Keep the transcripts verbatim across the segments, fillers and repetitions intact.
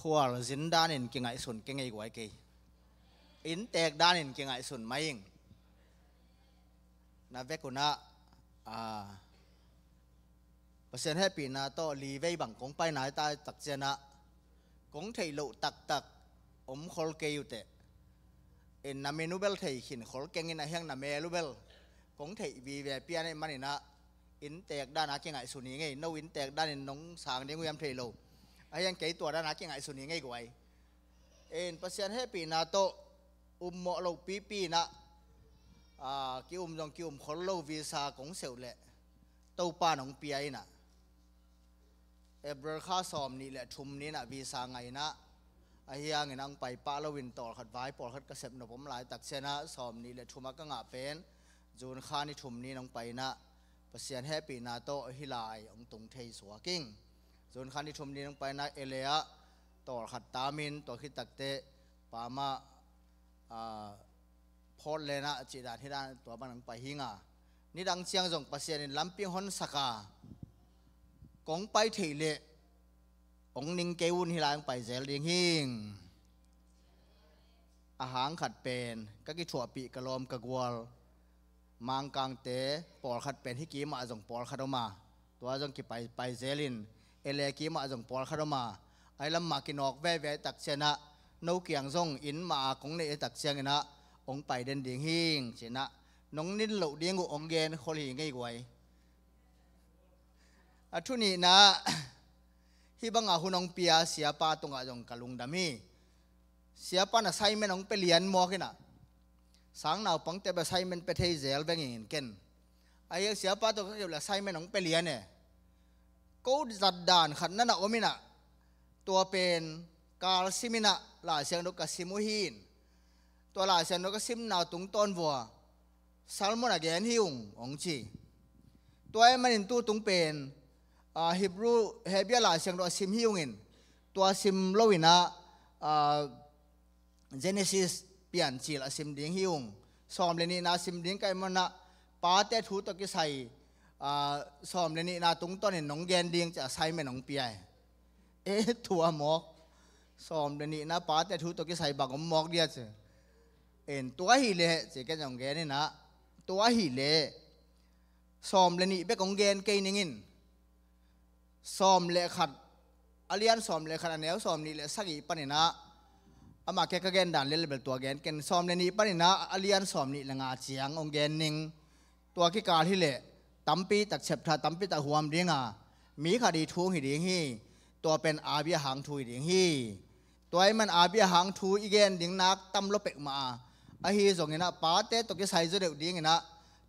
Khualzin danin kingaihsun kei ngei guai kei. Inntek danin kingaihsun mai ing. Na vek unah, a, Pasian hehpihna tawh li vei bang kong paina hi ta takcianah, kong theih loh taktak om khol kei uh teh. In na menu bel thei khin khol keng in, a hiang na mel uh bel kong theih vive pian ahih maninah, inntek dana kingaihsun hi ngei. No inntek danin nong sang ding uh hiam thei lo. A hiang kei tua dana kingaihsun hi ngei guai. In Pasian hehpihna tawh ummawh lo pipi inah, a, ki-um zong ki-um khol lo visa kong seuh leh Topa nong pia inah, April kha sawm nih le thum ni inah visa ngai inah, a hiangin ang pai pah loin tawlkhat vai pawlkhat ka sep nop om lai takcianah, sawm nih le thum a ka ngah pen June kha ni thum ni nong pai inah, Pasian hehpihna tawh hih lai hong tung thei suak ing. June kha ni thum ni nong pai inah L A ah tawlkhat tamin, tua khit takteh Pamah, a, Portland ah cih dan hi dan, tua bang nang pai hi nga. Nidang ciang zong Pasian in lampi hong honsak a, kong pai theih leh hong ning kei un, hih lai hong pai zel ding hi. A hang khat pen ka kithuahpih ka lawm ka gual Mangkangte pawlkhat pen hih kimah zong pawlkhat om a, tua zong kipai, pai zelin, L A kimah zong pawlkhat om a, ahi lam mah kinawk veve takcianah, no kiang zong inn mah a kong neih takcianginah hong pai den ding hing cinah, nong nin loh ding uh hong gen khol hi ngei guai. A thu nihna, hih banga hun hong pia siapa tungah zong ka lungdam hi. Siapa in assignment hong pia lian mawk inah, sang naupangte bel assignment pia thei zel veng ing in ken. A hiang siapa tawh ka keu le assignment hong pia lian e. Ko zat dan khat na na om inah, tua pen kalsim inah Lai Siangtho ka sim uh hi in. Tua Lai Siangtho ka simna uh tungtawn vua Salmon a gen hi ung hong ci. Tua ahih manin tutung pen, a, Hebrew, Hebrew Lai Siangtho a sim hi ungin, tua sim lo inah, a, Genesis Piancil a sim ding hi ung. Sawm le nihna sim ding ka hih manah, pate thu tawh kisai, a, sawm le nihna tungtawnin nong gen ding ci assignment hong pia hi. E, tua mawk. Sawm le nihna pate thu tawh kisai bang om mawk dia ci. En, tua hi leh ci ken zong gen inah, tua hi leh sawm le nih bek hong gen kei ning in. Sawm le khat, a lian sawm le khat, a neu sawm nih le sagih paninah, amah ke ka gen dan lel bel tua gen ken. Sawm le nih paninah a lian sawm nih le nga ciang hong gen ning. Tua kikal hi leh tampi tak chapter tampi tak huam ding a, mi khat i thu hi ding hi. Tua pen Abia hang thu hi ding hi. Tua ahih man Abia hang thu i gen ding nak tam lo pekmah a, ahi zonginah pate tawh kisai zaw deuh dinginah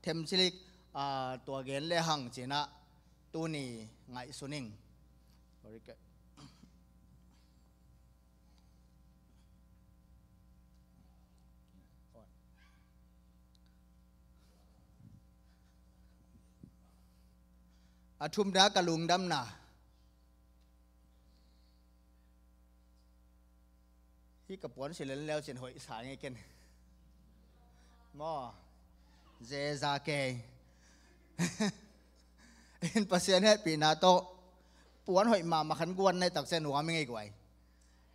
themcilik, a, tua gen le hang cinah tuni ngaihsun ing. A thumna ka lungdamna. Hih ka puan si len leu cin hoih sa ngei ken. Maw. Zeza kei. In Pasian hehpihna tawh puan hoih mahmah khan guan nai takcian nuam i ngei guai.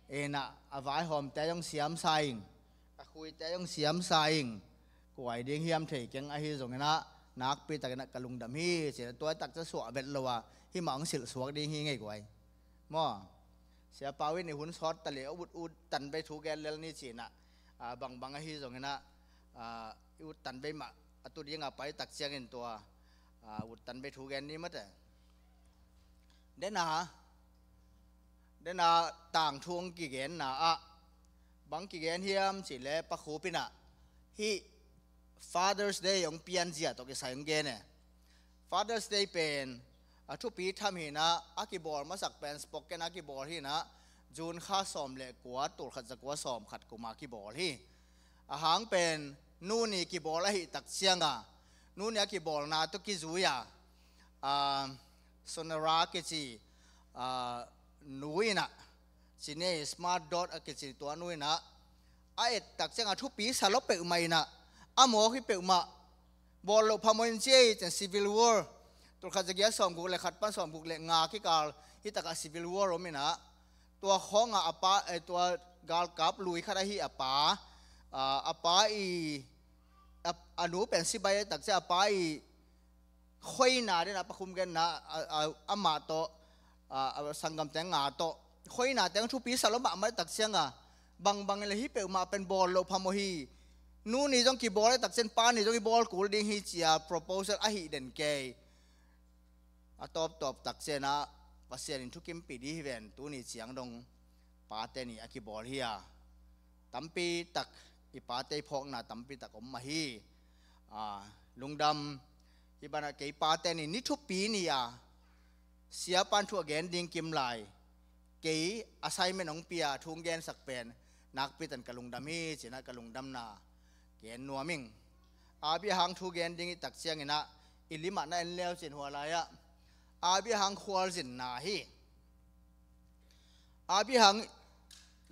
Inah a vaihawmte zong siam sa ing. A khuite zong siam sa ing. Kuai ding hiam thei keng ahi zonginah nakpi takinah ka lungdam hi. Cinah tua takcian suah vet lo a, hih mah hong silh suak ding hi ngei guai. Maw. Siapa in i hun sawt ta le ut ut tanvei thu gen lel ni cinah, a, bangbang ahi zonginah, a, i ut tanvei mah a tu dinga pai takciangin tua, a, ut tanvei thu gen ni mate. Dena, dena tangthu hong kigenna ah bang kigen hiam cih leh Pa Khup inah hih Father's Day hong pianzia tawh kisai hong gen e. Father's Day pen a thupi tham hinah, a kibawl masak pen spoken a kibawl hinah, June kha sawm le kua, tulkhat zakua sawmkhat kuma kibawl hi. A hang pen nu ni kibawl ahih takcianga, nu ni a kibawlna tawh kizui a, a, Sonora kici, a, nu inah, Cine Smart Dot a kici tua nu inah, a et takcianga thupi sa lo peuhmah inah, a mawk hi peuhmah, bawl loh phamawh in ci ei cian Civil War, tulkhat zagiat sawmguk le khat pan sawmguk le nga kikal hi takah Civil War om inah, Tua khawngah a pa, eh, tua galkap lui khat ahi a pa, ah, a pa i, a, a nu pen sibai a tak ciang a pa i khoina den a pakhum genna, a, a, amah tawh, a, a sanggam teng nga tawh khoina teng thupi sa lo mahmah tak cianga, bangbang le hih peuhmah pen bawl loh phamawh hi. Nu ni zong kibawl tak ciang pa ni zong i bawl kul ding hi cia proposal ahi den kei. A tawptawp tak ciangah Pasian in thukimpih dih hi ven, tuni ciang dong pate ni a kibawl hi a. Tampi tak i pate i phawkna tampi tak om mah hi. A, lungdam, hih banah kei pate ni, ni thupi ni a, siapan thu a gen ding kim lai. Kei assignment hong pia thu hong gensak pen nakpi tan ka lungdam hi, cinah ka lungdamna gen nuam ing. Abi hang thu gen ding i tak cianginah i limah na en leu cin hua lai-ah abi hang khualzinna hi. Abi hang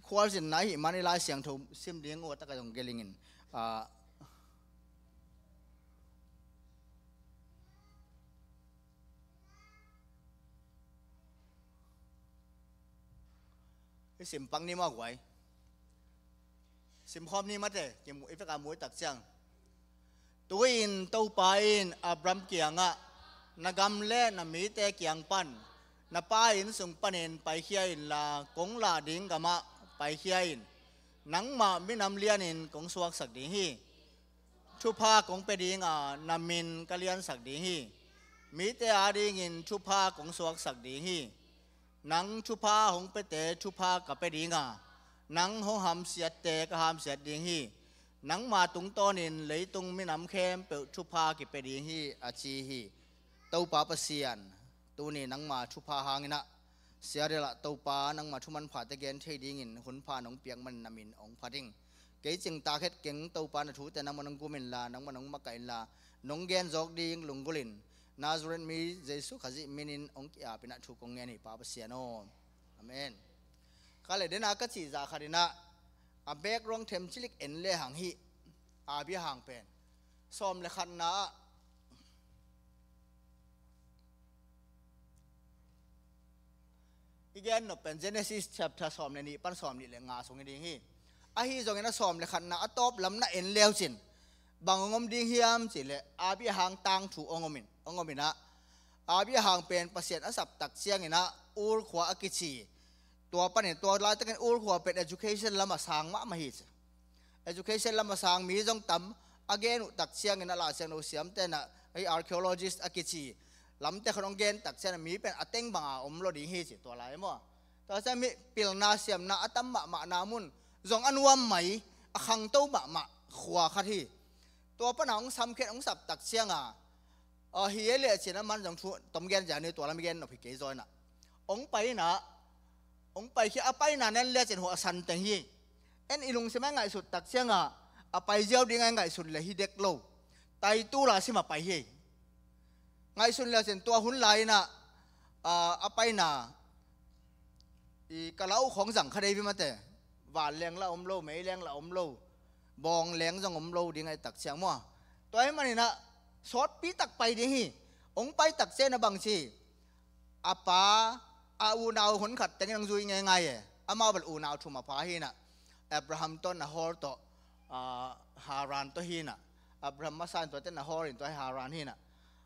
khualzinna hi man i Lai Siangtho sim ding uh a taka zong gelingin, ah, i simpang ni mah guai. Simkhawm ni mate, kimu, i veka mu i tak ciang. Tu-in Topa in Abraham kiangah, na gam le na mite kiang pan, na pa inn sung panin paikhia inla, kong lah ding gamah paikhia in. Nangmah minam lianin kong suaksak ding hi. Thupha kong pia dinga, na min ka liansak ding hi. Mite adingin thupha kong suaksak ding hi. Nang thupha hong piate thupha ka pia dinga, nang hong hamsiatte ka hamsiat ding hi. Nangma tungtawnin leitung minam khempeuh thupha kipia ding hi, a ci hi. Topa Pasian, tuni nangma thupha hanginah, siadelah Topa nangma thuman phate gen thei dingin hunpha nong piak manin na min hong phat ing. Kei cingtak het keng Topa, na thute nangmah nong gum inla, nangmah nong makaih inla, nong gen zawk ding lunggulhin Nazareth mi Jesu Khazih minin hong ki-apinah thu kong ngen hi, Pa Pasian aw. Amen. Ka le dena ka cih zah khatinah a background themcilik en lehang hih Abraham pen sawm le khatna ah i gen nop pen Genesis chapter sawm le nih pan sawm nih le nga sung hi ding hi. Ahi zongin a sawm le khatna a tawp lam na en leu cin bang hong om ding hiam cih leh Abraham tangthu hong om in, hong om inah Abraham pen Pasian a sap tak cianginah Ur khua a kici. Tua panin tua laitakin Ur khua pen education lam a sang mahmah hi ci. Education lam a sang mi zong tam, a gen uh tak ciangin a Lai Siangtho siam tenah, ei, archaeologist a kici lamte khon hong gen tak ciangin mi pen a teng banga om lo ding hi ci tua lai maw. Tua ciang mi pilna siamna a tam mahmahna mun zong a nuam mai, a khangto mahmah khua khat hi. Tua pana hong samkhiat hong sap tak cianga, aw, hi e leh cin a man zong thu tom gen zia ni, tua lam i gen nop hi kei zaw inah. Hong pai inah, hong paikhia a paina nen lecin hua a san teng hi. En i lungsim a i ngaihsut tak cianga a pai ziau ding a i ngaihsun le hi dek lo. Taitu la sim a pai hi. Ngaihsun lecin tua hun lai inah, a, a paina i kalau khawng zang kha dei vi mate. Van leng la om lo, mei leng la om lo, bawng leng zong om lo ding a i tak ciang maw. Tua hi maninah sawtpi tak pai ding hi. Hong pai tak ciang a bang ci, a pa a unau hun khat tengin hong zui ngeingai e. Amau bel unau thum a pha hinah, Abraham tawh Nahor tawh, a, Haran tawh hinah. Abraham masa in tuate Nahor in tua hi Haran hinah.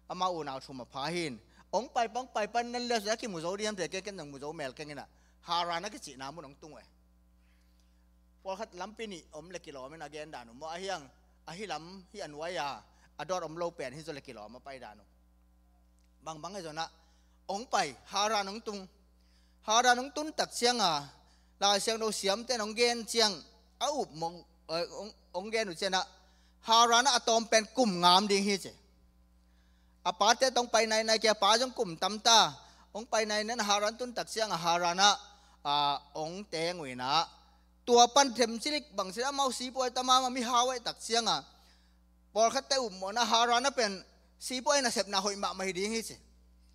Amau unau thum a pha hin. Hong pai pan, hong pai pan nen le a kimu zo ding hiam te, ken, ken zong mu zo mel keng inah Haran a kicihna mun hong tung uh e. Pawlkhat lampi nih om le kilawm in a gen dan uh maw, ahi hang, ahi lam hi a nuai a, a dawt om lo pen hi zaw le kilawm a pai dan uh. Bangbang hi zonah hong pai, Haran hong tung. Haran hong tun tak cianga Lai Siangtho siamte in hong gen ciang a upmawh, eh, hong, hong gen uh cianah Haran ah a tawm pen kum ngam ding hi ci. A pate tawh hong pai nainai kei, a pa zong kum tamta. Hong pai nainai a Haran tun tak cianga Haran ah, a, hong teng uh inah tua pan themcilik bangci amau sipuai tama mah mihau aih tak cianga pawlkhatte upmawhna Haran ah pen sipuai nasepna hoih mahmah hi ding hi ci.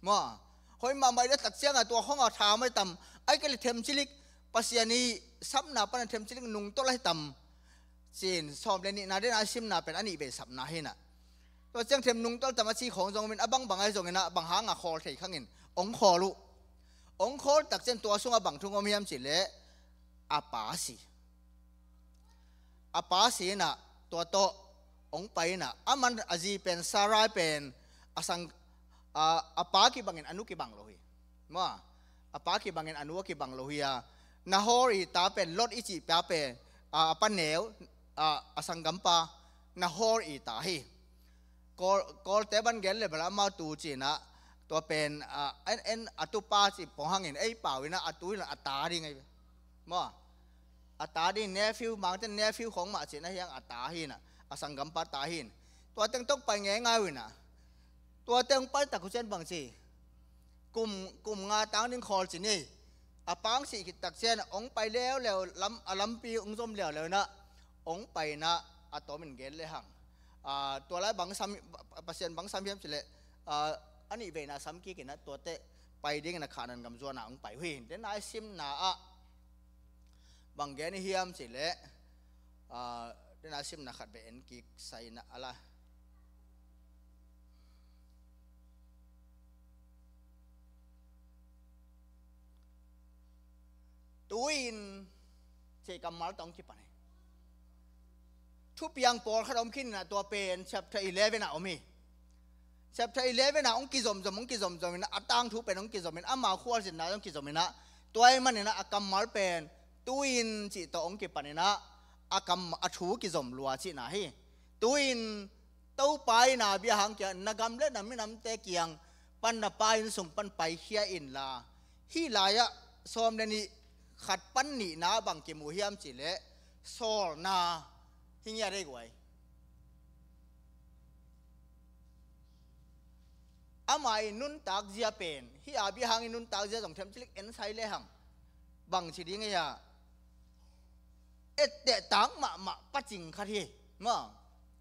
Maw, hoih mahmah hi ding tak cianga tua khawngah tha mai tam, aih kei le themcilik Pasian i sapna pana themcilik nungtolh ahi tam. Cin sawm le nihna dena i simna pen a nih vei sapna hinah. Tua ciang them nungtolh tam a ci khawng zong om in a bangbang ahi zonginah bang hanga khawl thei khangin hong khawl uh. Hong khawl takciang tua sungah bang thu hong om hiam cih leh a pa si. A pa si inah tua tawh hong pai inah, aman a zi pen Sarai pen a sang, a, a pa kibangin a nu kibang lo hi. Maw, a pa kibangin a nu a kibang lo hi a, Nahor i ta pen, Lot i cih pa pen, a, a pa neu, a, a sanggampa Nahor i ta hi. Kawl, Kawlte ban gen le bel amau tu ci inah, tua pen, a, en, en a tupa ci pong hangin ei pau inah a tu inah a ta ding ahi ve. Maw, a ta ding nephew, mangte nephew khong mah ci inah hiang a ta hi inah, a sanggampa ta hi in. Tua teng tawh pai ngeingai uh inah, tua teng pai tak uh ciang bang ci, kum, kum nga tang ding khawl ci ni. A pa hong sih khit takciang hong pai leuleu, lam, a lampi hong zom leuleu inah hong pai inah, a tawmin gen le hang, a, tua lai bang sam, Pasian bang sam hiam cih leh, a, a nih veina sam kik inah tua teh pai ding inah Kanaan gam zuan ah hong pai uh hi. Dena i simna ah bang gen i hiam cih leh, a, dena i simna khat beh en kik sa inah a la. Tu-in ci kammal tawh hong kipan hi. Thupiang pawlkhat om khin inah, tua pen chapter eleven ah om hi. Chapter eleven ah hong kizomzom, hong kizomzom inah, a tangthu pen hong kizom in, ama khualzinna hong kizom inah, tua ahih man inah a kammal pen tu-in cih tawh hong kipan inah, a kam, a thu kizom lua cihna hi. Tu-in Topa in Abraham kiang, na gam le na minamte kiang pan, na pa inn sung pan paikhia inla. Hih lai-ah sawm le nih khat pan nihna bang kimu hiam cih leh sawlna hi ngiat ei guai. Ama i nuntak zia pen, hih Abraham i nuntak zia zong themcilik en sai le hang, bang ci ding ei a, etteh tak mahmah pacing khat hi. Maw,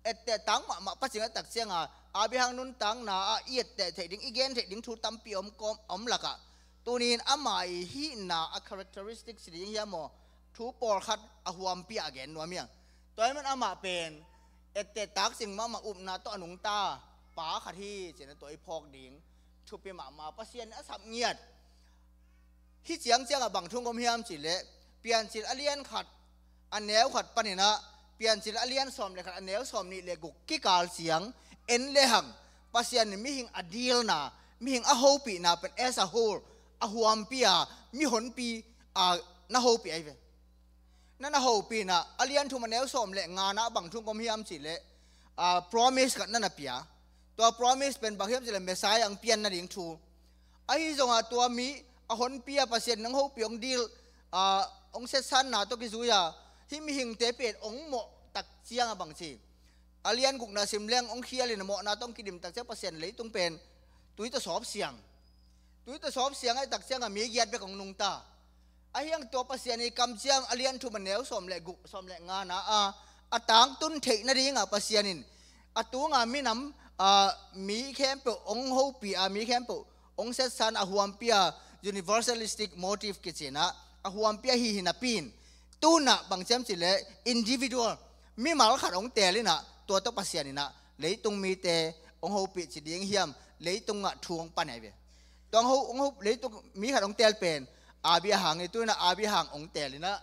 etteh tak mahmah pacing a tak ciang a, Abraham nuntakna ah i etteh theih ding, i gen theih ding thu tampi om kawm, om lakah, tuni-in ama i hihna a characteristic ci ding hiam maw, thu pawlkhat a huampi a gen nuam hi hang. Tua ahih man amah pen etteh tak cing mahmah, upna tawh a nungta pa khat hi ci-in a tua i phawk ding thupi mahmah, Pasian in a sap ngiat. Hih ciangciang ah bang thu hong om hiam cih leh, Piancil a lian khat a neu khat pan inah Piancil a lian sawm le khat a neu sawm nih le guk kikal ciang en le hang, Pasian in mihing a deal-na, mihing a hopihna pen as a whole, a huampi a, mihonpi a na hopih ahi ve. Na na hopih inah, a lian thum a neu sawm le ngana bang thu hong om hiam cih leh, a, promise khat na na pia. Tua promise pen bang hiam cih leh Messiah hong pian nading thu. Ahi zongah tua mi a honpi a, Pasian in hong hopih, hong deal, a, hong setsanna tawh kizui a, hih mihingte pen hong mawh tak ciang a bang ci. A lian gukna sim leng hong khial in, a mawhna tawh hong kidim tak ciang Pasian leitung pen tui tawh sawp siang. Tui tawh sawp siang ahih tak ciang a mi giat bek hong nungta. Ahi hang tua Pasian i kamciam a lian thum a neu sawm le guk, sawm le ngana a, a tangtun theih nading a Pasian in a tunga minam, a, mi khempeuh hong hopih a, mi khempeuh hong setsan a, huampi a, universalistic motive kici inah, a huampi ahi hi napi in, tu-in ah bang ci hiam cih leh individual, mimal khat hong teel inah, tua tawh Pasian inah leitung mite hong hopih ci ding hiam, leitungah thu hong pan ahi ve. Tua hong ho, hong ho, leitung mi khat hong teel pen Abraham hi. Tu-in ah Abraham hong teel inah,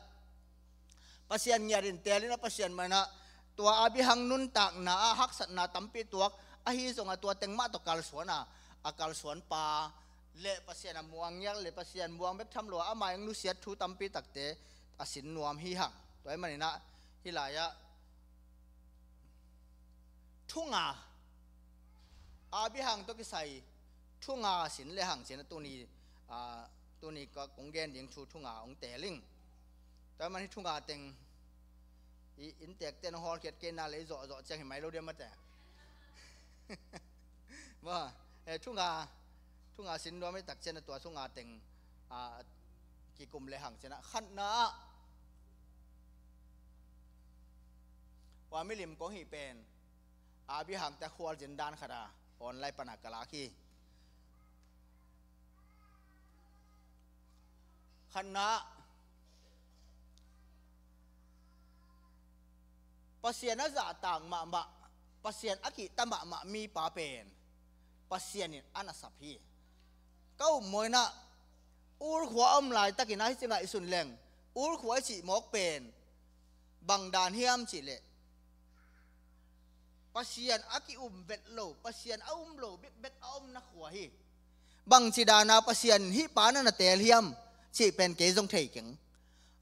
Pasian ngiat in teel inah, Pasian mah inah tua Abraham nuntakna ah haksatna tampi tuak, ahi zongah tua teng mah tawh kalsuan a, a kalsuanpa le Pasian a muang ngiat le Pasian muang bek tham lo a, ama hong nusiat thu tampi takte a sin nuam hi hang. Tua ahih man inah hih lai-ah thu nga, Abraham tawh kisai thu nga sin le hang ci-in a tuni, a, tuni ka kong gen ding thu, thu nga hong teel ing. Tua ahih man hih thu nga teng i innteekte in hong hawlkhiat kei inah, lei zawhzawh ciang hi mai lo diam maw te. Maw, eh, thu nga, thu nga sin nuam i tak ciang a tua thu nga teng, a, kikum le hang ci-in ah, khatna ah, tua milim kong hih pen Abraham te khualzin dan khat a online pan a ka lak hi. Khatna, Pasian a zahtak mahmah, Pasian a kihta mahmah mipa pen Pasian in a na sap hi. Ka upmawh inah, Ur khua a om laitakin ah hih ci ngaihsun leng, Ur khua i cih mawk pen bang dan hiam cihleh, Pasian a ki-um vet lo, Pasian a um lo bekbek a omna khua hi. Bangci dana Pasian hih pa na na teel hiam cih pen kei zong thei keng.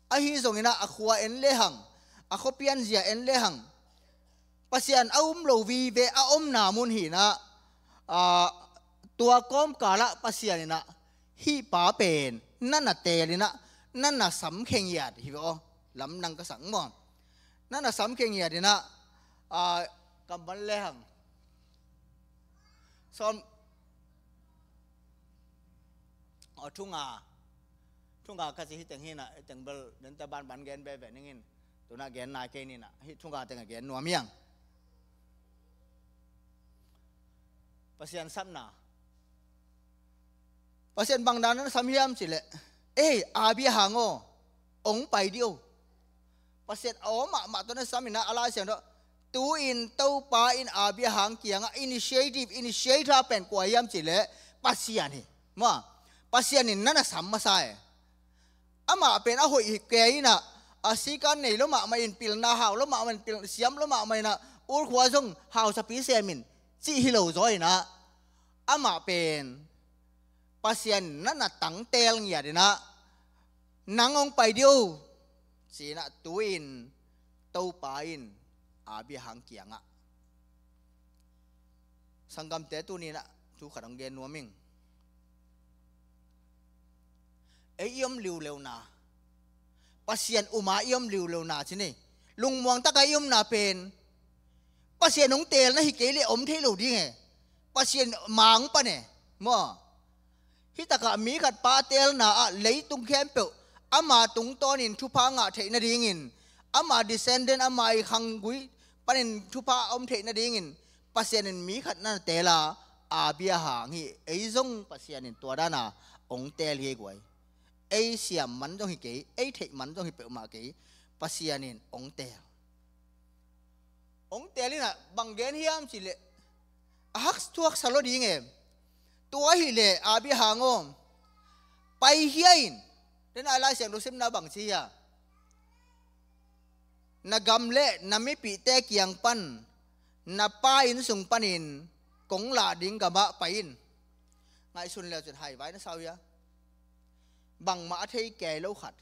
Ahi zongin ah a khua en lehang, a khuapian zia en lehang, Pasian a um lo vive a omna mun hi-in ah, aa, tua kawmkalah Pasian in ah hih pa pen na na teel in ah, na na samkhia ngiat hi ve aw. Lamdang ka sak maw? Na na samkhia ngiat in ah, aa, kammal lehang sawm, aw, thunga, thunga ka ci hi teng hi-in ah, hi teng bel nente banban gen veve ning in, tu-in ah gen nai kei ni-in ah, hih thunga teng a gen nuam hi hang. Pasian sapna. Pasian bang dan na sam hiam cihleh, ei, Abraham aw, hong pai dih o. Pasian a aw mahmah tawh na sam in ah, a Lai Siangtho, tu-in Topa in Abraham kiangah initiative, initiator pen kua hiam cihleh Pasian hi. Maw, Pasian in na na sam masa e. Amah pen a hoih hi kei in ah, a sikan nei lo mahmah in, pilna hau lo mahmah in, pil siam lo mahmah in ah, Ur khua zong hausapi sem in cih hi lo zaw in ah, amah pen Pasian na na tang teel ngiat in ah, nang hong pai dih o, ci-in ah tu-in Topa in Abraham kiangah. Sanggamte, tuni-in ah thu khat hong gen nuam ing. Ei i om liuliuna, Pasian um a i om liuliuna ci ni. Lungmuang taka i omna pen Pasian hong teelna hi kei leh om thei lo ding e. Pasian ma hong pan e. Maw? Hih takah mi khat pa a teelna ah leitung khempeuh ama tungtawnin thupha ngah theih nadingin, ama descendant, ama i khanggui panin thupha a om theih nadingin Pasian in mi khat na na teel a, Abraham hi. Ei zong Pasian in tua dana hong teel hi ei guai. Ei siam man zong hi kei, ei theih man zong hi peuhmah kei, Pasian in hong teel. Hong teel in ah bang gen hiam cihleh, a hak thuaksa lo ding e. Tua hileh Abraham aw, pai hia in. Tua-in ah Lai Siangtho simna bang ci hia? Na gam le na mipihte kiang pan, na pa inn sung panin kong lah ding gamah pai in. Ngaihsun leu cin haivai na sa uh hia? Bangmah a thei kei lo khat.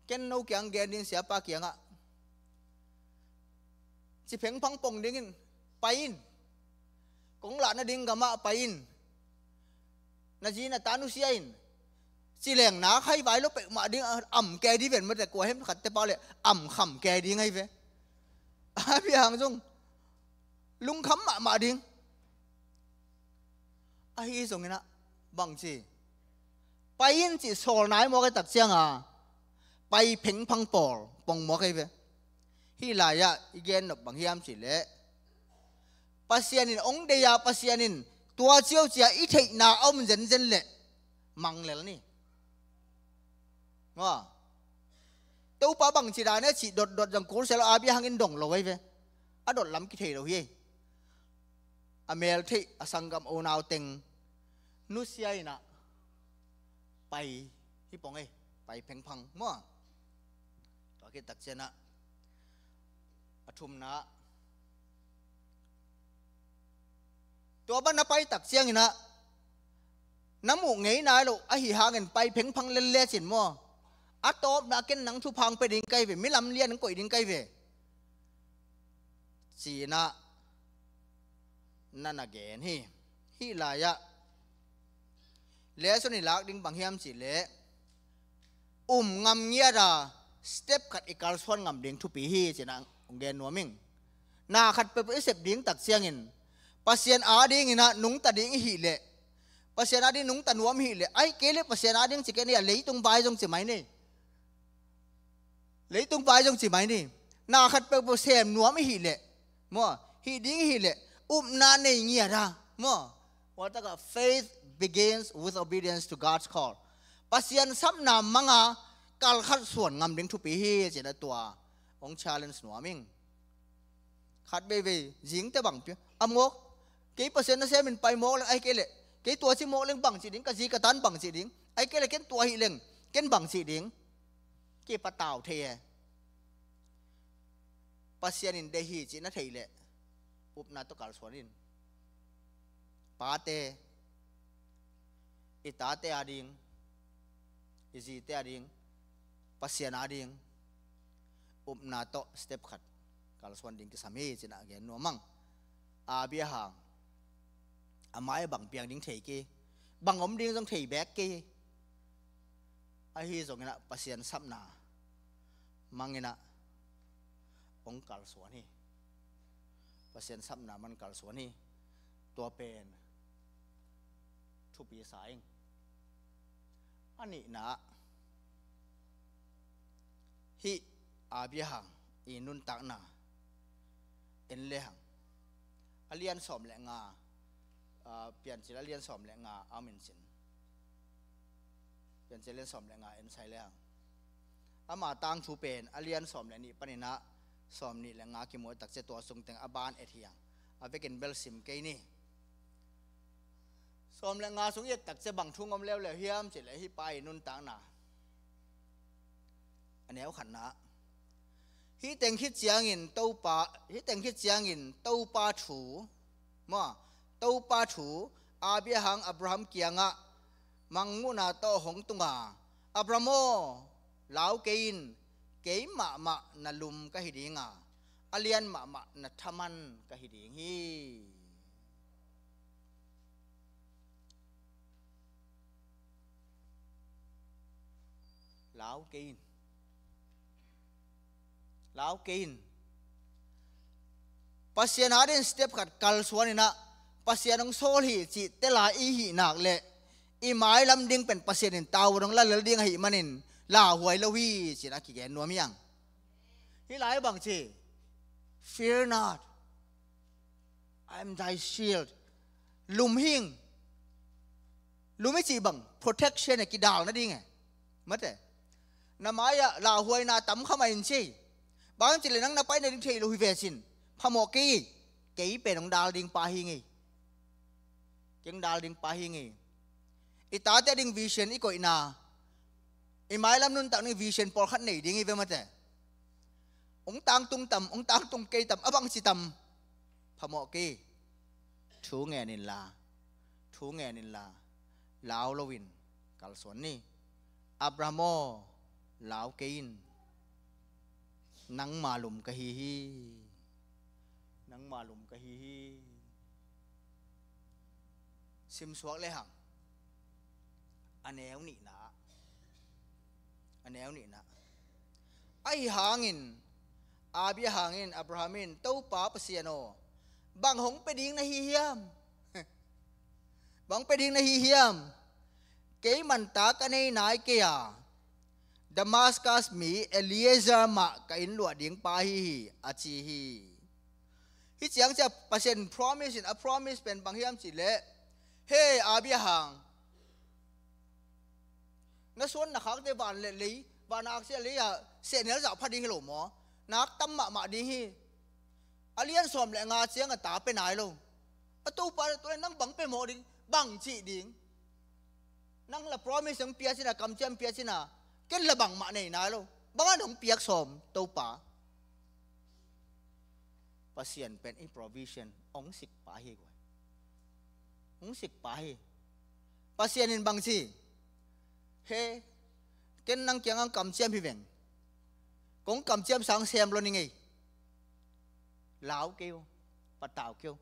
Ken no kiang gen ding, siapa kiangah, ci phengphang pong dingin, pai in. Kong lah nading gamah pai in. Na zi na ta nusia in. Ci leng nak haivai lo peuhmah ding, am kei ding ven mate, kua hem khatte pau le am kham kei ding ahi ve. Abraham zong lungkham mahmah ding. Ahi zongin ah bang ci, pai in cih sawl nai mawk a, tak ciang a pai phengphang pawl pong mawk ahi ve. Hih lai-ah i gen nop bang hiam cihleh, Pasian in hong deih a, Pasian in tua ciaucia i theihna a om zenzen leh mang lel ni. Maw? Topa bangci dan e cih dotdot zong kul sia lo, Abraham in dong lo ahi ve. A dot lam kithei lo hi. A mel theih, a sanggam unau teng nusia in ah pai hi pong e, pai phengphang maw? Tua khit tak ciang ah a thumna, tua bang na pai tak ciangin ah na muh ngei nai lo ahi hangin pai phengphang lel lecin maw? A tawpna, ken nang thupha hong pia ding ka hi ve, mi lamlian hong koih ding ka hi ve, ci-in ah na na gen hi. Hih lai-ah lesson i lak ding bang hiam cihleh, um ngam ngiat a step khat i kalsuan ngam ding thupi hi, ci-in ah hong gen nuam ing. Na khat peuhpeuh i sep ding tak ciangin Pasian adingin ah nungta ding i hih leh, Pasian ading nungta nuam i hih leh, ahih kei leh Pasian ading ci kei ni, a leitung vai zong ci mai ni. Leitung vai zong ci mai ni. Na khat peuhpeuh sem nuam i hih leh, maw, hih ding i hih leh, upna nei ngiat a, maw? Tua takah faith begins with obedience to God's call. Pasian sapna mang a kal khat suan ngam ding thupi hi, ci-in ah tua hong challenge nuam ing. Khat veivei zingte bang pia, a mawk, kei Pasian nasem in pai mawk leng, ahih kei leh Kei tua ci mawk leng bang ci ding, ka zi ka tan bang ci ding, ahih kei leh ken tua hi leng ken bang ci ding. Kipatau thei e. Pasian in deih hi cih na theih leh upna tawh kalsuan in. Pate, i tate ading, i zite ading, Pasian ading upna tawh step khat kalsuan ding kisam hi cih na gen nuam ing. Abraham, a mai bang piang ding thei kei, bang om ding zong thei beek kei. Ahi zongin ah Pasian sapna mangin ah hong kalsuan hi. Pasian sapna mangin kalsuan hi. Tua pen thupi sa ing. A nihna ah, hih Abraham i nuntakna en lehang, a lian sawm le nga, ah, Piancil a lian sawm le nga a om in cin. Piancil a lian sawm le nga en sai lehang, ama tangthu pen a lian sawm le nih panin ah sawm nih le nga kimuh takciang tua sungteng a ban et hi hang. A vekin bel sim kei ni. Sawm le nga sung i et takciang bang thu om leuleu hiam cih leh hih pa i nuntakna a neu khatna ah, hih teng khit ciangin Topa, hih teng khit ciangin Topa thu, maw, Topa thu Abraham, Abraham kiangah mangmuhna tawh hong tung a, Abraham aw, lau kei in, kei mahmah na lum ka hi ding a, a lian mahmah na thaman ka hi ding hi. Lau kei in. Lau kei in. Pasian adingin step khat kalsuan in ah, Pasian hong sawl hi cih tela i hih nak leh, i mailam ding pen Pasian in tavuan hong la lel ding ahih manin lauhuai lo hi ci-in a kigen nuam hi hang. Hih lai bang ci, "Fear not, I am thy shield." Lum hing. Lum i cih bang, protection e, kidal nading e. Mate, na mai-ah lauhuaina tam kha mah in ci. Bang ci leh nang na pai nading thei lo hi ve cin. Phamawh kei, kei pen hong dal ding pa hi ing ei. Kei hong dal ding pa hi ing ei. I tate ading vision i koihna, i mailam nuntak ding vision pawlkhat nei ding hi ve mate. Hong tangtung tam, hong tangtung kei tam, a bang ci tam. Phamawh kei. Thu ngen inla, thu ngen inla, lau loin kalsuan ni. Abraham aw, lau kei in. Nangma lum ka hi hi. Nangma lum ka hi hi. Simsuak lehang, a neu nihna, a neu nihna. Ahi hangin, Abraham in, Abraham in, "Topa Pasian aw, bang hong pia ding na hi hiam? Bang pia ding na hi hiam? Keiman ta ka nei nai kei a, Damascus mi Eliezer mah ka inn luah ding pa hi hi," a ci hi. Hih ciang ciang Pasian promise in, a promise pen bang hiam cih leh, "Hei Abraham, na suan na khakte van le lei, van a aksia lei-ah sehnel zah pha ding hi lo maw? Nak tam mahmah ding hi. A lian sawm le nga ciang a ta pia nai lo. A Topa le tu le nang bang pia mawh ding, bang cih ding. Nang la promise hong pia cin a, kamciam pia cin a, ken la bangmah nei nai lo. Bang a nong piak sawm, Topa?" Pasian pen i provision hong sik pa hi guai. Hong sik pa hi. Pasian in bang ci, "He, ken nang kiangah kamciam hi veng. Kong kamciam sang sem lo ning ei. Lau kei un, patau kei un."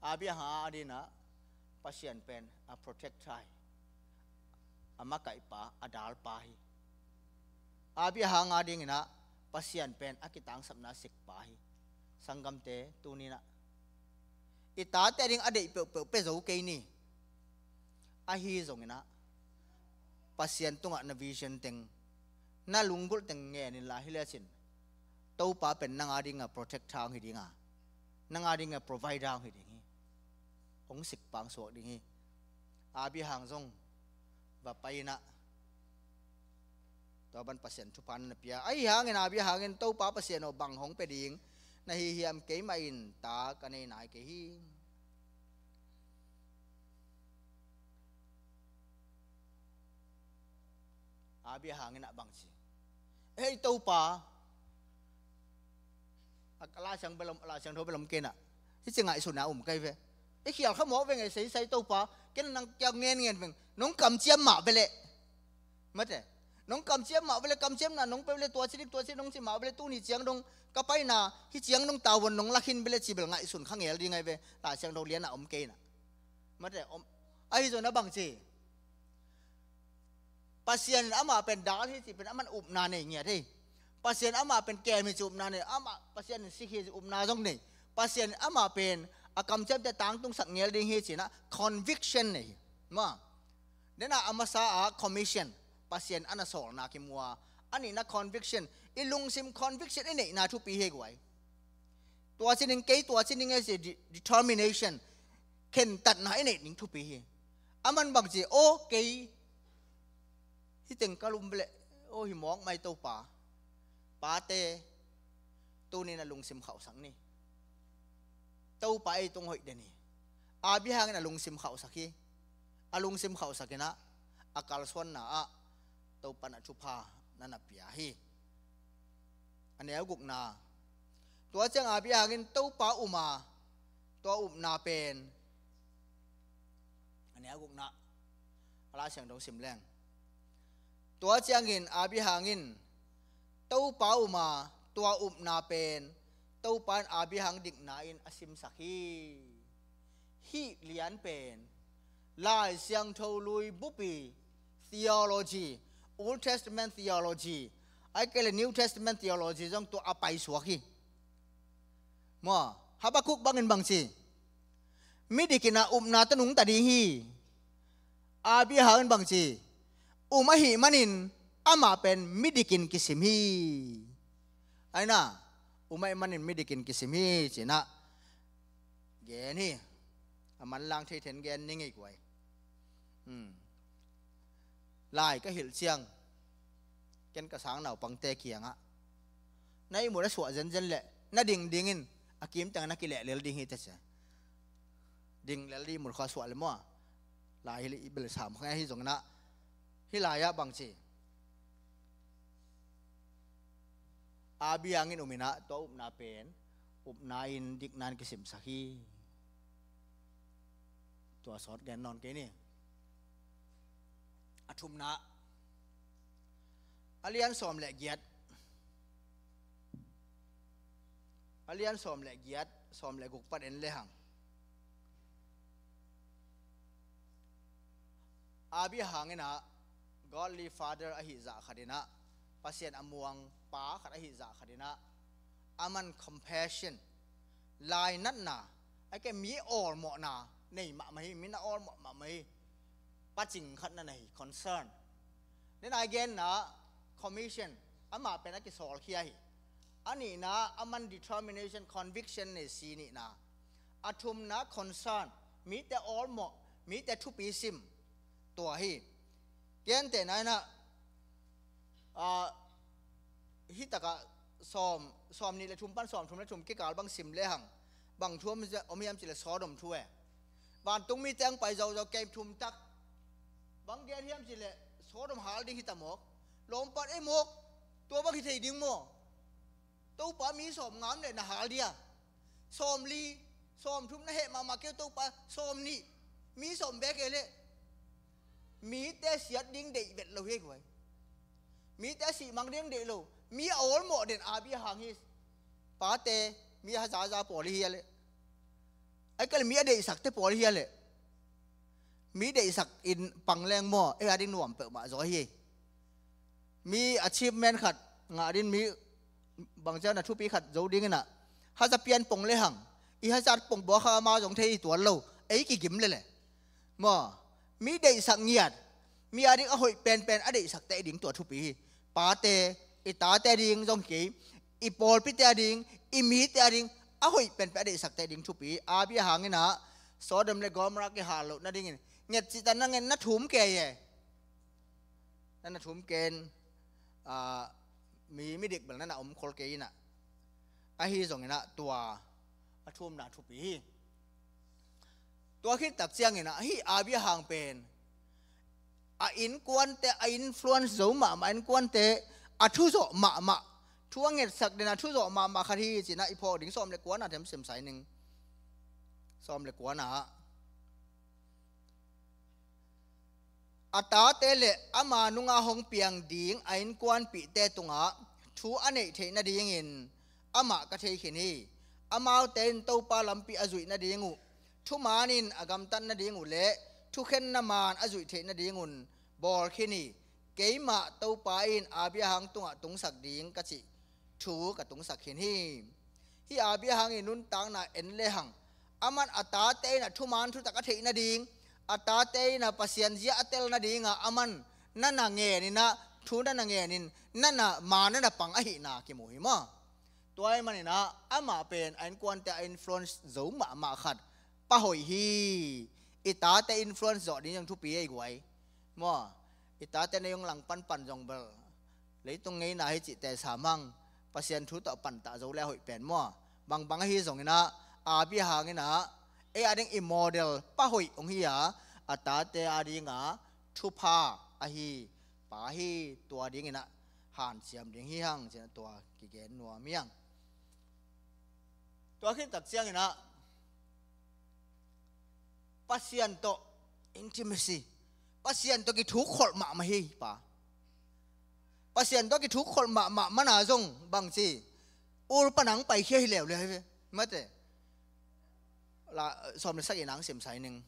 Abraham adingin ah Pasian pen a protector hi. A makaihpa, a dalpa hi. Abraham adingin ah Pasian pen a kitangsapna sikpa hi. Sanggamte, tuni-in ah i tate ading a deih peuhpeuh pia zo kei ni. Ahi zongin ah Pasian tungah na vision teng, na lunggulh teng ngen inla hi lecin, Topa pen nang ading a protector hong hi ding a, nang ading a provider hong hi ding hi. Hong sikpa hong suak ding hi. Abraham zong va pai in ah, tua ban Pasian thupha na pia. Ahi hangin Abraham in, "Topa Pasian aw, bang hong pia ding na hi hiam? Keimah in ta ka nei nai kei hi." Abraham in ah bang ci? Hei Topa, a, a Lai Siang bel om, a Lai Siangtho bel om kei in ah, hih ci ngaihsun a um kei ve. I khial kha mawk veng e, seisei Topa, ken nang kiang ngen ngen veng, nong kamciam mah ve leh. Mate, nong kamciam mah ve leh, kamciamna nong pe ve leh, tua ci ding, tua ci nong ci mah ve leh, tuni ciang dong ka paina hih ciang dong tavuan nong la khin ve leh ci bel ngaihsun kha ngel ding ahi ve. Lai Siangtho lian ah om kei in ah. Mate, om, ahi zong a bang ci? Pasian in amah pen dal hi ci pen aman upna nei ngiat hi. Pasian amah pen kem hi ci upna nei, amah Pasian in sik hi ci upna zong nei. Pasian in amah pen a kamciamte tangtungsak ngel ding hi ci in ah conviction nei hi. Ma, den a, a masa a commission, Pasian a na sawlna kimu a. A nihna conviction, i lungsim conviction i neihna thupi hi guai. Tua ci ning, kei tua ci ning e ci de-, determination, khentatna i neih ding thupi hi. Aman bang ci, aw kei hih teng ka lum ve leh, aw hih mawk mai Topa. Pate, tuni in a lungsim khauhsak ni. Topa ei tung hoih den hi. Abraham in a lungsim khauhsak hi. A lungsim khauhsak in ah, a kalsuanna ah Topa in a thupha na na pia hi. A neu gukna. Tua ciang Abraham in Topa um a, tua upna pen. A neu gukna. A Lai Siangtho sim leng. Tua ciangin Abraham in Topa um a, tua upna pen Topa in Abraham dikna in a simsak hi. Hih lian pen Lai Siangtho lui bupi theology, Old Testament theology, ahih kei leh New Testament theology zong tua a paisuak hi. Maw, Habakkuk bangin bang ci? Midik in ah upna tawh nungta ding hi. Abraham in bang ci? Um ahih manin amah pen midik in kisim hi. Ahi na, um ahih manin midik in kisim hi ci in ah gen hi. A manlang thei then gen ning ei guai. Hmm. Lai ka hilh ciang, ken ka sang naupangte kiangah, na ihmut a suah zenzen leh na ding dingin a kimteng na kileh lel ding hi teh ci. Ding lel ding, ihmut khawng a suah leh maw. Lai hi leh i bel sam kha nge hi zong in ah. Hih lai ah bang ci? Abraham in um in ah tua upna pen upna in dikna in kisimsak hi. Tua sawt gen nawn kei ni. A thumna, a lian sawm le giat, a lian sawm le giat, sawm le guk pan en lehang, Abraham in ah godly father ahih zah khat in ah, Pasian a muang pa khat ahih zah khat in ah, aman compassion, lainatna, ahih kei leh mi awlmawhna nei mahmah hi, mi na awlmawh mahmah hi. Pa cing khat na nei hi, concern. Nidang a i genna commission, amah pen a kisawlkhia hi. A nihna, aman determination, conviction nei, si nihna. A thumna, concern, mite awlmawh, mite thupi sim, tua hi. Gentehna in ah, a, hih takah sawm, sawm nih le thum pan sawm thum le thum kikal bang sim lehang, bang thu om, om hiam cih leh Sodom thu e. Vantung mite hong pai zawzaw, kem thum tak. Bang gen hiam cih leh Sodom hal ding hi ta mawk. Lawmpat ei mawk. Tua bang hi thei ding maw? Topa, mi sawm ngam leh na hal dia? Sawm li, sawm thum na heh mahmah kei uh Topa, sawm nih, mi sawm beek e leh. Mite siat ding deih vet lo hi guai. Mite sih mang ding deih lo. Mi a awlmawh den Abraham hi. Pate, mi a zaza pawl hi a leh. Ahih kei leh mi a deihsakte pawl hi a leh. Mi deihsak in pang leng maw, ei a ding nuam peuhmah zaw hi. Mi achievement khat ngah ding, mi bangciang na thupi khat zo ding in ah, haza pian pong lehang, i haza pong bua kha ma zong thei hi tuan lo, ei kigim leleh. Maw, mi deihsak ngiat, mi a ding a hoih penpen a deihsakte a ding tua thupi hi. Pate, i tate a ding zong kei, i pawlpite a ding, i mite a ding, a hoih penpen a deihsakte a ding thupi hi. Abraham in ah, Sodom le Gomorrah kihal loh nadingin, nget cihtak na nget na thum kei e. Na na thum ken, ah, mi, midik bel na na om khol kei in ah. Ahi zongin ah tua a thumna thupi hi. Tua khit tak ciangin ah, hih Abraham pen a innkuante a influence zo mahmah, a innkuante a thuzawh mahmah, thu a ngetsak den a thuzawh mahmah khat hi cinah i phawk ding. Sawm le kuana them simsai ning. Sawm le kuana ah a tate le ama nunga hong piang ding a innkuanpihte tungah thu a neih theih nadingin amah ka thei khin hi. Amaute in Topa lampi a zuih nading uh, thumaan in a gamtat nading uh le thukhenna maan a zuih theih nadingun bawl khin hi. Keimah Topa in Abraham tungah tungsak ding ka cih thu ka tungsak khin hi. Hih Abraham ii nuntakna en lehang, aman a tate in a thumaan thutak a theih nading, a tate in a Pasian zia a tel nadinga aman na na ngeninah, thu na na ngenin, na na maan na na pang ahihna kimu hi maw? Tua ahih maninah amah pen a innkuante a influence zo mahmah khat pa hoih hi. I tate influence zawh ding zong thupi ei guai maw? I tate na zong langpan pan zong bel leitung ngeina hi cihte sam hang, Pasian thu tawh pantah zo le a hoih pen maw? Bangbang ahi zonginah Abraham inah ei a ding i model pa hoih hong hi a, a tate a dinga thupha ahi pa hi. Tua dinginah hanciam ding hi hang cinah tua kigen nuam hi hang. Tua khit tak cianginah Pasian tawh intimacy, Pasian tawh kithukkholh mahmah hi pa. Pasian tawh kithukkholh mahmah mana zong bangci, ul panang paikhia hi leuleu hi ve. Mate, la, sawm le sagih nang simsai ning.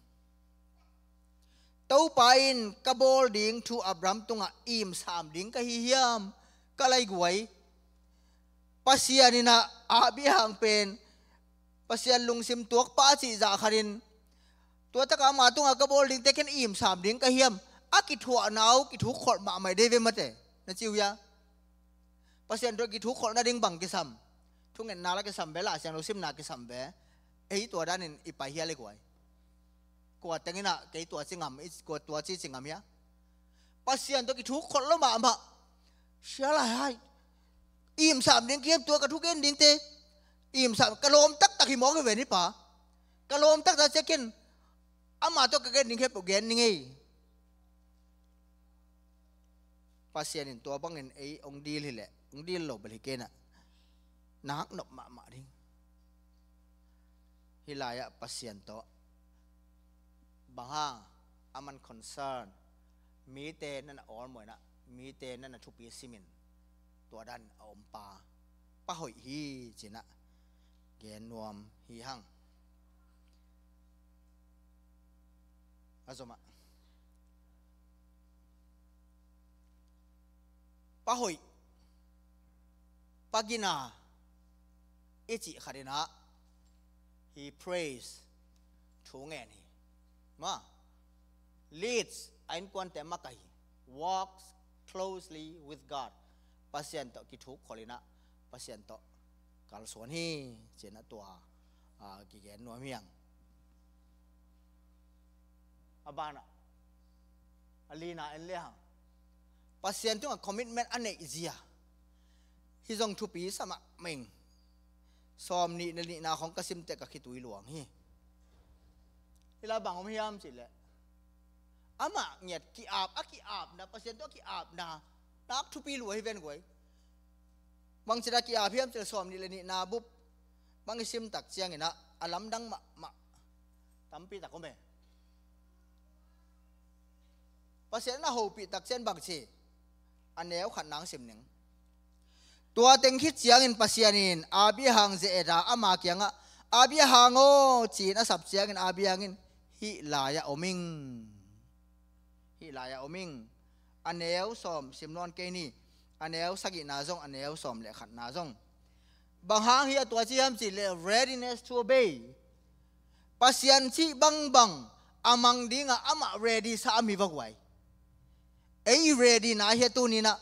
Topa in ka bawl ding thu Abraham tungah imsam ding ka hi hiam? Ka lai guai. Pasian inah Abraham pen Pasian lungsim tuakpa a cih zah khatin, tua taka ama tungah ka bawl dingte ken imsam ding ka hiam? A kithuahna uh kithukkholh mahmah dei ve mate, na ci uh hia? Pasian tawh kithukkholh nading bang kisam? Thungetna la kisam ve, Lai Siangtho simna kisam ve. Ei tua danin i pai hia le guai? Kua tenginah kei tua ci ngam, kua tua ci ci ngam hia? Pasian tawh kithukkholh lo mahmah. Sia lai hai. Imsam ding kiam tua ka thugen dingte. Imsam, ka lawm taktak hi mawk hi ve ni pa. Ka lawm taktak ciakin ama tawh ka gen ding khempeuh gen ning ei. Pasian in tua bangin ei hong dil hileh, hong dil lo bel hi kenah, nak nop mahmah ding. Hih lai-ah Pasian tawh bang hang, aman concern, mite na na awlmawh inah, mite na na thupi simin, tua dan a ompa pa hoih hi cinah gen nuam hi hang. A zomah pa hoih, pa gina i cih khatinah he prays, thu ngen hi. Ma, leads, a innkuante makaih hi. Walks closely with God. Pasian tawh kithukkholh inah Pasian tawh kalsuan hi cinah tua, a, kigen nuam hi hang. A banah a lina en le hang, Pasian tungah commitment a neih zia. Hih zong thupi sa mahmah ing. Sawm nih le nihna khong ka simte ka khitui luang hi. Hih lai bang om hiam cihleh, amah ngiat ki-ap, a ki-apna, Pasian tawh a ki-apna nak thupi lua hi ven guai. Bangci a ki-ap hiam cihleh sawm nih le nihna bup bang i sim tak cianginah a lamdang mahmah tampi tak om e. Pasian in a hopih tak ciang bangci, a neu khat nang sim ning. Tua teng khit ciangin Pasian in Abraham ze-et a ama kiangah, "Abraham aw," ci-in a sap ciangin Abraham in, "Hih lai-ah om ing. Hih lai-ah om ing." A neu sawm sim nawn kei ni. A neu sagihna zong, a neu sawm le khatna zong. Bang hang hi a tua ci hiam cihleh readiness to obey. Pasian cih bangbang a mang dingah amah ready sa a mi va guai. Ei ready na hi a tuninah.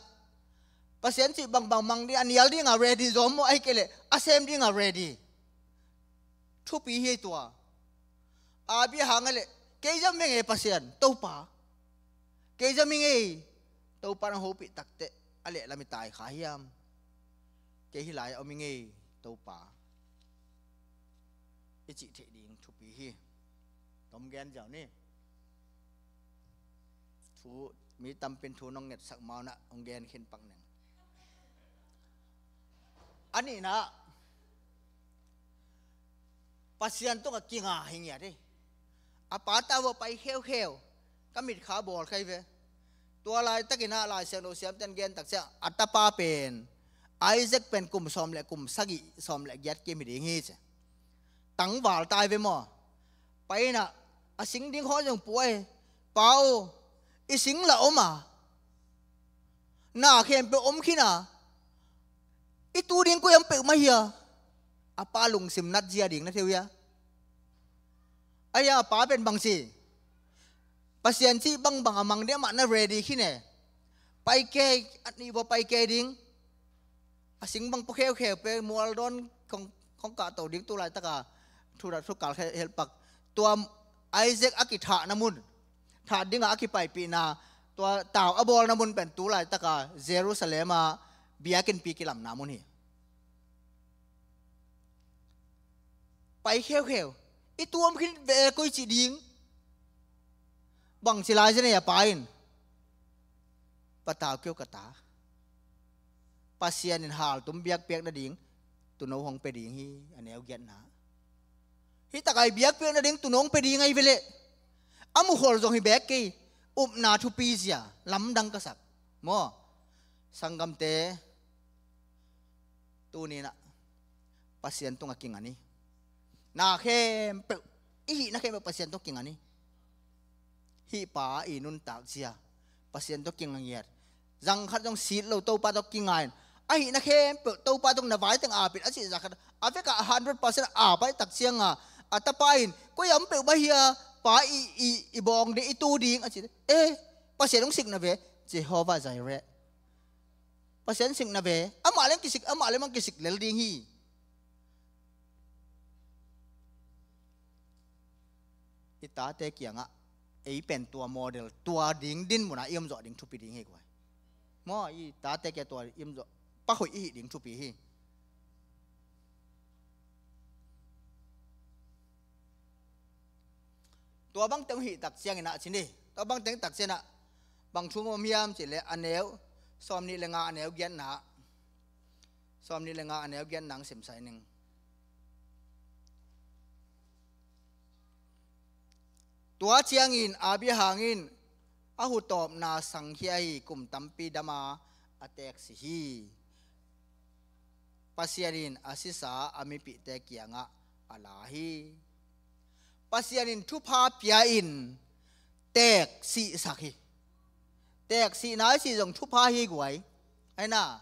Pasian cih bangbang mang ding a nial dingah ready zom maw, ahih kei leh a sem dingah ready. Thupi hi tua. Abraham a leh, "Kei zam hi ngei Pasian, Topa. Kei zam hi ngei, Topa na hopih takteh a lehlam i tai kha hiam? Kei hih lai-ah om hi ngei, Topa," i cih theih ding thupi hi. Tom gen ziau ni. Thu, mi tampi in thu nong ngetsak ma un ah hong gen khin pak ning. A nihna ah, Pasian tungah kinga hi ngiat hi. A pa tawh a pai kheukheu, ka mitkha bawl kha hi ve. Tua laitakin ah Lai Siangtho siamte'n gen tak ciang a tapa pen Isaac pen kum sawm le kum sagih, sawm le giat kim hi ding hi ci. Tangval ta hi ve maw. Pai in ah a sing ding khawng zong pua hi. Pa aw, i sing lah om a, na khempeuh om khin a, i tu ding koi-ah om peuhmah hi a. A pa lungsim nat zia ding na thei uh hia? Ahi hang a pa pen bang ci? Pasian cih bangbang a mang ding, amah na ready khin e. Pai kei, a nih vua pai kei ding. A sing bang pua kheukheu pe, mual dawn khong, khong kahto ding tu laitaka thu, thu kal khe helpak. Tua Isaac a kithahna mun, thah dingah a kipaipihna, tua tau a bawlna mun pen tu laitaka Jerusalem ah biakinnpi kilamna mun hi. Pai kheukheu. I tu om khin ve koi ci ding. Bang ci lai zen ei a pa in? Patau kei un ka ta. Pasian in haltum biakpiak nading tuuno hong pia ding hi, a neu giatna. Hih takai biakpiak nading tuuno hong pia ding ahi ve leh, a mukhol zong hi beek kei, upna thupi zia, lamdang ka sak. Maw, sanggamte, tuni-in ah Pasian tungah kinga ni. Na khempeuh, i hihna khempeuh Pasian tungah kinga ni. Hih pa i nuntak zia, Pasian tungah kinga ngiat. Zang khat zong sit lo, Topa tungah kinga in. A hihna khempeuh Topa tungah na vai teng ap in a cih zah khat, a vekah a hundred percent ap a, hih tak ciangah a tapa in, koi-ah om peuhmah hi a, pa, i, i, i bawng ding, i tu ding a ci. Eh, Pasian hong sikna ve, Jehovah Jireh. Pasian sikna ve, amah leng kisik, amah leng mang kisik lel ding hi. I tate kiangah ei pen tua model, tua ding dinmun ah i om zawh ding thupi ding hi guai. Maw, i tate kiang tua i om zawh, pa hoih i hih ding thupi hi. Tua bang teng hih tak ciangin ah ci ni. Tua bang teng tak ciangin ah bang thu om hiam cih leh, a neu sawmnih le nga, a neu giatna. Sawmnih le nga, a neu giatna hong simsai ning. Tua ciangin Abraham in a hutawpna sangkhia hi, kum tampi dam a, a teeksi hi. Pasian in a sisa a mipihte kiangah a la hi. Pasian in thupha pia-in teeksihsak hi. Teeksihna i cih zong thupha hi guai. Ahi na,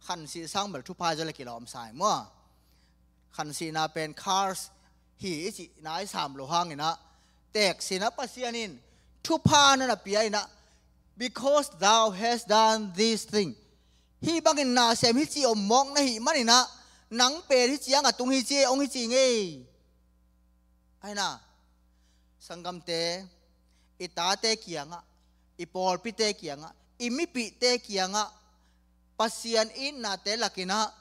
khansih sang bel thupha hi zaw leh kilawm sa hi maw. Khansihna pen curse hi i cihna i sam loh hangin ah, teeksihna Pasian in thupha na na pia in ah, "Because thou hast done this thing." Hih bangin na sem, hih ci om mawk na hih manin ah, nang pen hih ciang a tung hi ci, hong hi ci ngei. Ahi na, sanggamte, i tate kiangah, i pawlpite kiangah, i mipihte kiangah, Pasian itnate lakin ah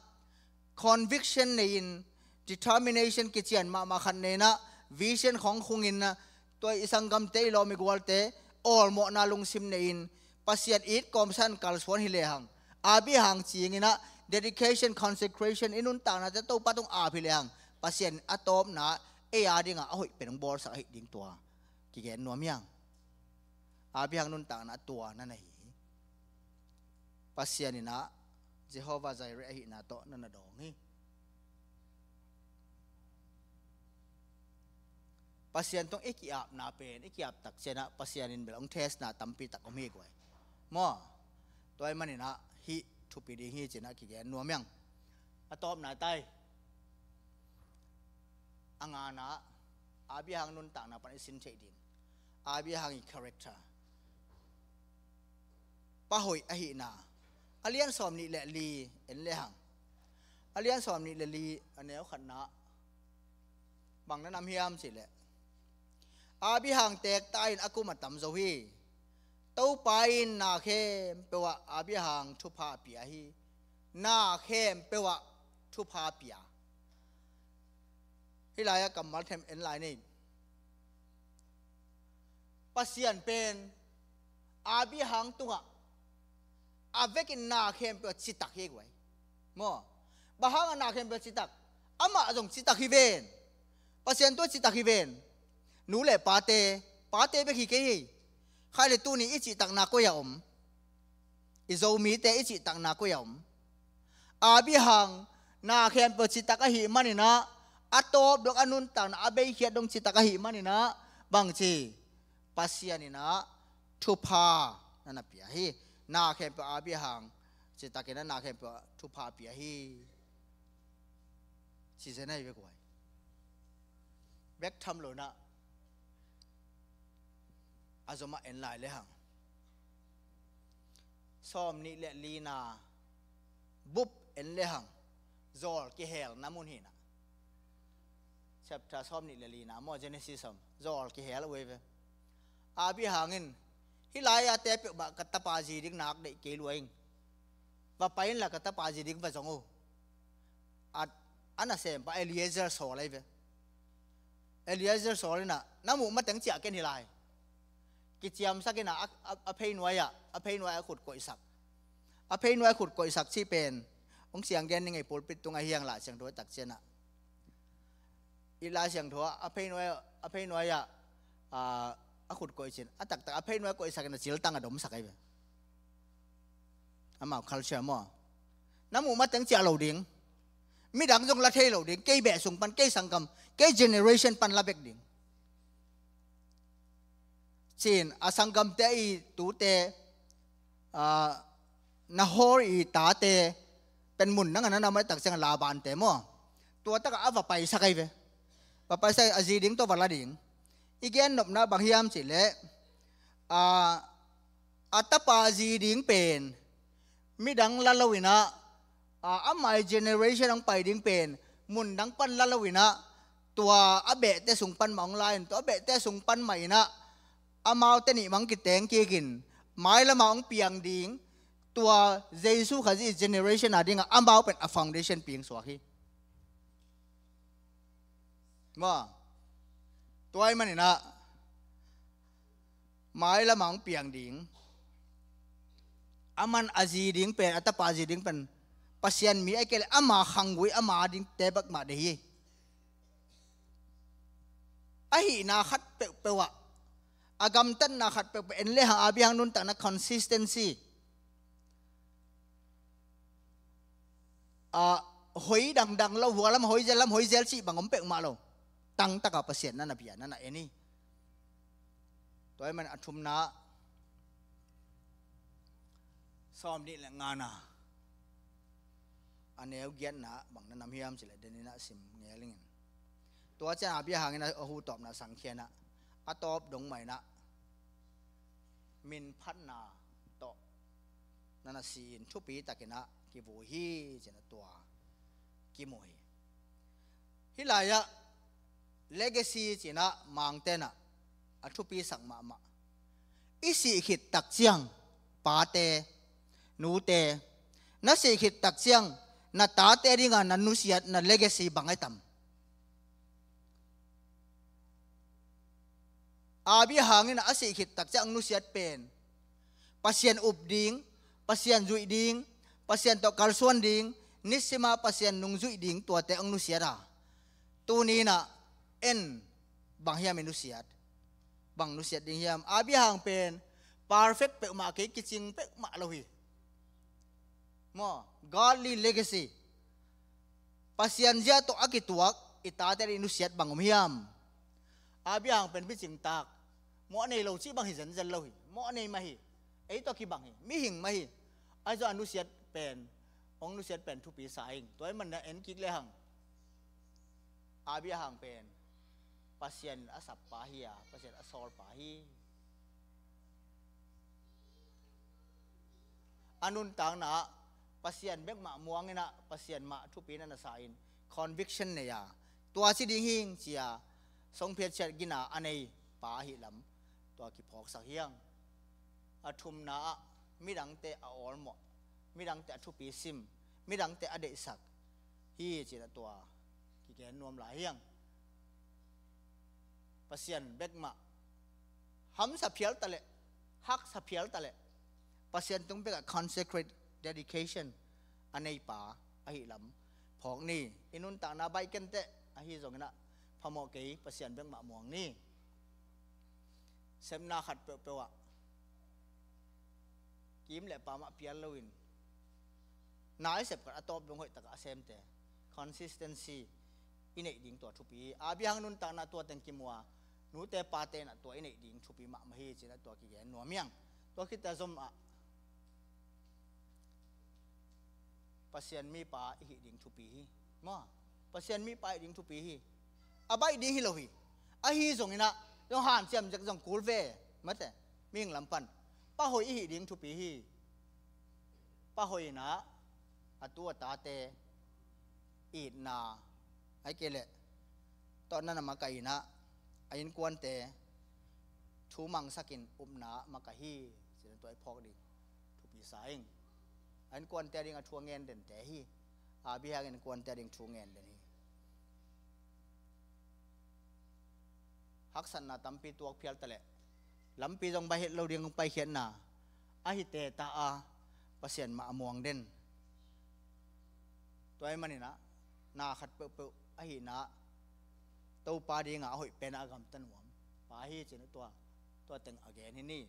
conviction nei-in, determination kician mahmah khat nei-in ah, vision khawng khungin ah, tua i sanggamte, i lawm i gualte awlmawhna lungsim nei-in, Pasian it kawmsan kalsuan hi lehang, Abraham ciangin ah dedication, consecration, i nuntaknate Topa tungah ap hi lehang, Pasian a tawpna ei a dingah a hoih pen hong bawlsak ahih ding tua kigen nuam hi hang. Abraham nuntakna tua na na hi hi. Pasian in ah Jehovah Jireh ahihna tawh na na dawng hi. Pasian tungah i ki-apna pen, i ki-ap tak ciangin ah Pasian in bel hong testna tampi tak om hi guai. Maw, tua ahih manin ah hih thupi ding hi ci-in ah kigen nuam hi hang. A tawpna tai. A ngana, Abraham nuntakna pan i sin theih ding. Abraham i character. Pa hoih ahihna. A lian sawmnih le li en lehang, a lian sawmnih le li, a neu khatna bang na nam hiam cih leh, Abraham teek ta-in a kum a tam zo hi. Topa in na khempeuh ah Abraham thupha pia hi. Na khempeuh ah thupha pia. Hih lai-ah kammal them en lai ni. Pasian pen Abraham tungah a vekin na khempeuh a citak hi guai. Maw? Bang hangah na khempeuh a citak? Amah zong citak hi ven. Pasian tungah citak hi ven. Nu le pate, pate bek hi kei hi. Khai le tuni i cihtakna koi a om? I Zomite i cihtakna koi a om? Abraham na khempeuh citak ahih maninah, a tawp dong a nuntakna a beikhiat dong citak ahih maninah, bangci? Pasian inah thupha na na pia hi. Na khempeuh Abraham citakinah na khempeuh thupha pia hi. Ci zen ahi ve guai. Bek tham lo inah a zomah en lai le hang, sawm nih le lina bup en le hang, zawl kihelna mun hinah. Chapter sawm nih le lina maw, Genesis om, zawl kihel uh ei ve. Abraham in, hih lai-a te peuhmah ka tapa zi ding nak deih kei lua ing. Va pai inla ka tapa zi ding va zong uh. A, a nasempa Eliezer sawl ahi ve. Eliezer sawl inah, na muh mateng ciah ken hi lai. Kiciamsak inah, a, a, a pheinuai-ah, a pheinuai a khut koihsak. A pheinuai khut koihsak cih pen hong siang gen ning ei, pulpit tungah hiang Lai Siangtho a tak cianah. I Lai Siangtho ah, a pheinuai, a pheinuai-ah, a, a khut koih cin. A taktak a pheinuai koihsak inah ciltang a domsak ahi ve. Amau culture maw? Na muh mateng ciah lo ding. Midang zong la thei lo ding. Kei beh sung pan, kei sanggam, kei generation pan la bek ding. Cin, a sanggamte i tute, a, Nahor i tate pen mun dang a na na mai tak ciang Laban te maw? Tua takah a va paisak ahi ve. Va paisak a zi ding tawh va la ding. I gen nopna bang hiam cihleh, a, a tapa zi ding pen midang la lo inah, a, amah i generation hong pai ding pen mun dang pan la lo inah, tua a behte sung pan mah hong la in, tua a behte sung pan mah inah, amaute nih mah hong kiteng kikin, mailamah hong piang ding, tua Jesu Khazih i generation a dingah amau pen a foundation ping suak hi. Maw? Tua ahih maninah, mailamah hong piang ding. Aman a zi ding pen, a tapa zi ding pen Pasian mi ahih kei leh ama khanggui, ama dingte bek mah deih hi. Ahihna khat peuhpeuh ah, a gamtatna khat peuhpeuh en le hang, Abraham nuntakna consistency. A, hoi dangdang lo, hua lam hoi zel, lam hoi zel cih bang om peuhmah lo. Tangtaka Pasian na na bia, na na en hi. Tua ahih man a thumna, sawm nih le ngana, a neu giatna bang na nam hiam cihleh, den inah sim ngel ingin. Tua ciang Abraham in a hu tawpna sangkhia inah, a tawp dong mah inah, min phatna tawh na na si-in thupi takinah kivui hi cinah tua kimu hi. Hih lai-ah legacy cinah Mangte inah a thupisak mahmah. I sih khit tak ciang, pate, nute, na sih khit tak ciang na tate dinga na nusiat, na legacy bang a tam? Abraham in a sih khit tak ciang nusiat pen Pasian up ding, Pasian zuih ding, Pasian tawh kalsuan ding, nisima Pasian nungzuih ding, tuate hong nusiat a. Tuni inah en, bang hiam i nusiat? Bang nusiat ding hiam? Abraham pen perfect peuhmah kei, kicing peuhmah lo hi. Maw, godly legacy. Pasian zia tawh a kituak i tate i nusiat bang om hiam? Abraham pen micing tak, mawh nei lo cih bang hi zenzen lo hi. Mawh nei mah hi. Ei tawh kibang hi. Mihing mah hi. Ahi zong a nusiat pen, hong nusiat pen thupi sa ing. Tua ahih man na en kik le hang, Abraham pen Pasian a sappa hi a, Pasian a sawlpa hi. A nuntakna ah Pasian bek mah muang inah, Pasian mah thupi na na sa-in, conviction nei a, tua ci ding hing ci-a songphiat ciat gina a nei pa ahih lam tua kiphawksak hi hang. A thumna ah midangte a awlmawh, midangte a thupi sim, midangte a deihsak hi cinah tua kigen nuam lai hi hang. Pasian bek mah hamsa phial taleh, haksa phial taleh Pasian tung bekah consecrate, dedication a neipa ahi lam phawk ni. I nuntakna baih kenteh ahi zonginah phamawh kei, Pasian bekmah muang ni. Sepna khat peuhpeuh ah kim le pam ah pial loin na i sep khat a tawp dong hoih takah a semte consistency i neih ding tua thupi hi. Abraham nuntakna tua teng kimu a, nute pate inah tua i neih ding thupi mahmah hi cinah tua kigen nuam hiang. Tua khit a zom ah Pasian mipa i hih ding thupi hi. Maw, Pasian mipa i hih ding thupi hi. A baih ding hi lo hi. Ahi zonginah zong hanciam zek zong kul ve. Mate, mihing lam pan pahoi i hih ding thupi hi. Pahoi inah a tu a tate itna, ahih kei leh tawh na na makaih inah a innkuante thu mangsakin upna makaih hi. Cinah tua i phawk ding thupi sa ing. A innkuante a ding a thu a ngen dente hi. Abraham innkuante a ding thu ngen den hi. Haksatna tampi tuak phial taleh lampi zong baih het lo ding hong paikhiatna ahi teta a, Pasian mah a muang den. Tua ahih maninah na khat peuhpeuh ahihna Topa dinga a hoih penah a gamta nuam pa hi cinah tua, tua teng a gen hi ni.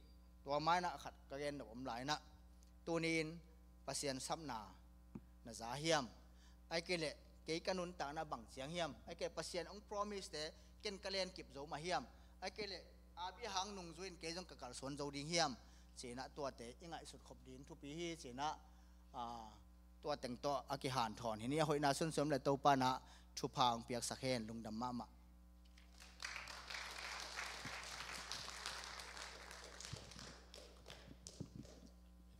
Tua mainah khat ka gen nop om lai inah, tuni-in Pasian sapna na za hiam? Ahih kei leh kei ka nuntakna bang ciang hiam? Ahih kei leh Pasian hong promise te ken ka lenkip zo mah hiam? Ahih kei leh Abraham nungzui in kei zong ka kalsuan zo ding hiam? Cinah tuate i ngaihsut khop ding thupi hi. Cinah, ah, tua teng tawh a kihanthawn hi ni. A hoihna sunsun le Topa inah thupha hong piaksak hen. Lungdam mahmah.